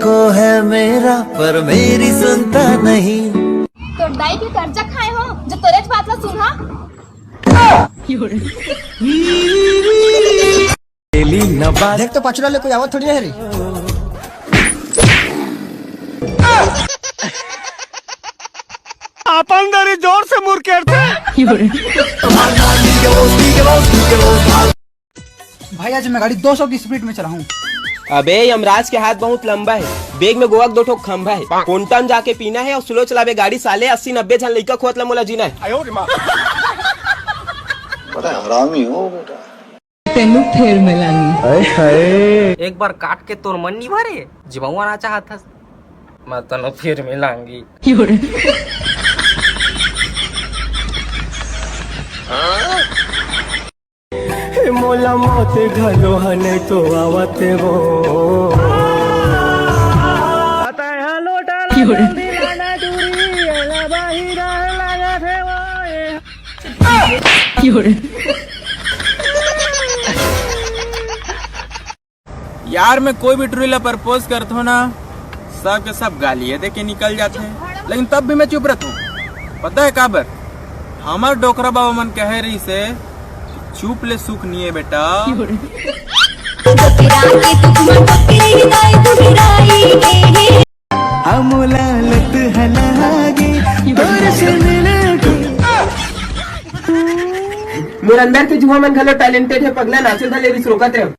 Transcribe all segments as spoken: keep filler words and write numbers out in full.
को है मेरा, पर मेरी सुनता नहीं। तोर दाई के कर्जा खाए हो, जो तोरेच बात ला सुनहा। तेली न बात। देख तो, पाछू ले कोई आवत थोड़ी ना हे रे। अपन दरी जोर से मुरकेरथे। भाई, आज मैं गाड़ी दो सौ की स्पीड में चलाऊं। अबे, यमराज के हाथ बहुत लंबा है। बेग में गोवा के दो ठो खंभा है। कोंटा में जाके पीना है और स्लो चलावे गाड़ी साले। अस्सी नब्बे झन लइका खोत ला मोला जीना है। बड़ा हरामी हो बेटा। तेनू फेर मिलांगी। एक बार काट के तोर मन नहीं भरे, जिमौआ ना चाहत हस, मैं तनो फेर मिलांगी। मोला मौत घलो ह नहीं तो आवत वो। यार, मैं कोई भी टुरी ला प्रपोज करथों ना, सब के सब गालियाँ दे के निकल जाथे, लेकिन तब भी मैं चुप रहथों। पता है काबर? हमर डोकरा बाबा मन कहे रहिसे, "चुप ले सुख निये बेटा।" मोर अंदर के जुआ मन घलो टैलेंटेड है, पगला नाचे धले रिस रोकत है।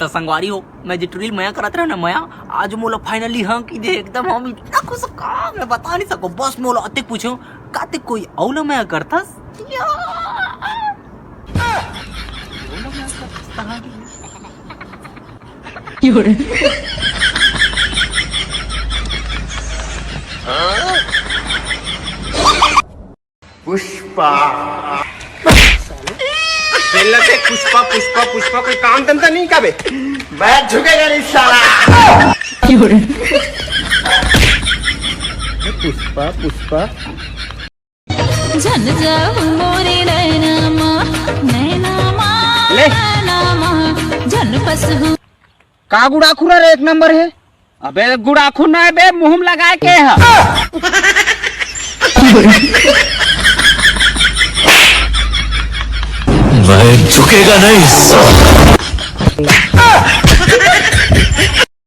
त संगवारी हो, मैं जे टुरी ल मया करत रहे ना मया, आज मोला finally हाँ कहि दे, एकदम हम इतना खुश हो का मैं बता नहीं सको। बस मोला अतेक पूछो, का ते कोई अउ ल मया करथस? या। पुष्पा। पहले से पुष्पा, पुष्पा, पुष्पा, कोई काम धंधा नहीं का बे? मैं झुकेगा नहीं साला। पुष्पा, पुष्पा। झन जाऊ मोरे नैना मा, नैना मा, ले। नैना मा, झन फसहू। का गुड़ाखू रे, एक नंबर है। अबे गुड़ाखू ना बे, मुंह में लगाए के है। मैं झुकेगा नहीं साला।